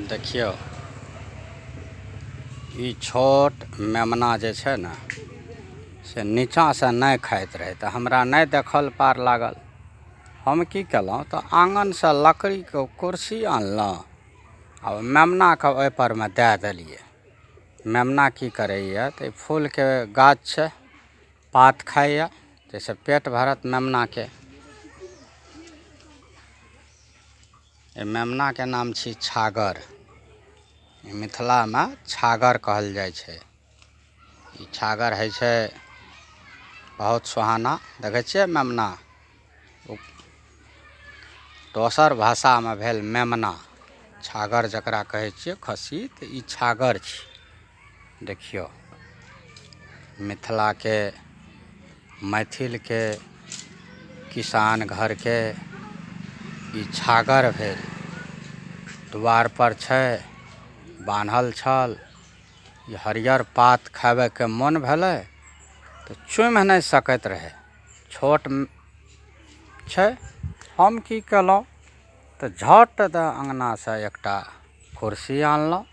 देखियौ, ई छोट मेमना जे छै ने से नीचाँसँ नहि खाइत रहै, तऽ हमरा नहि देखल पार लागल। हम की केलहुँ तऽ आङ्गनसँ लकड़ीके कुर्सी आनलहुँ आ ओहि मेमनाके ओहिपर मे दए देलियै। मेमना की करैए तऽ ई फूलके गाछ छै, पात खाइए, जाहिसँ पेट भरत मेमनाके। एहि मेमनाके नाम छी छागर। मिथिलामे छागर कहल जाइ छै। ई छागर होइ छै बहुत सुहाना। देखै छियै मेमना, दोसर भाषामे भेल मेमना। छागर जकरा कहै छियै खस्सी, तऽ ई छागर छी। देखियौ, मिथिलाके मैथिलके किसान घरके ई छागर भेल। दुआरपर छै, बान्हल छल। ई हरियर पात खाबैके मोन भेलै तऽ चुमि नहि सकैत रहै, छोट छै। हम की केलहुँ तऽ झट दऽ अङ्गनासँ एकटा कुर्सी आनलहुँ।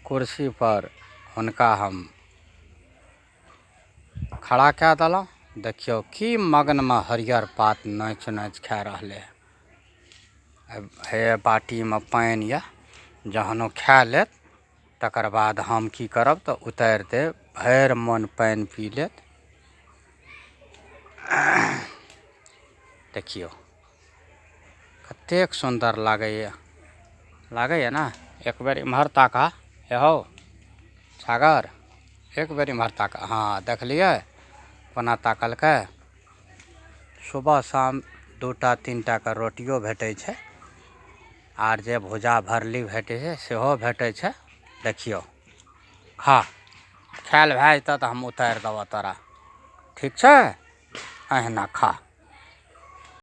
कुर्सी पर हुनका हम खड़ा कए देलहुँ। देखियौ की मगनमे हरियर पात नाचि नाचि खा रहलै। हे, बाटीमे पानि यऽ, जहन ओ खा लेत तकर बाद हम की करब तऽ उतारि देब, भरि मोन पानि पी लेत। देखियौ कतेक सुन्दर लागैए, लागैए ने। एक बेर इम्हर ताका हे हौ छागर, एक बेर इम्हर ताका। हँ, देखलियै कोना ताकलकै। सुबह शाम 2टा 3टा के रोटियो भेटै छै, आर जे भुजा भरली भेटै छै सेहो भेटै छै। देखियौ, खा, खायल भए जेतऽ तऽ हम उतारि देबऽ तोरा, ठीक छै? अहिना खा।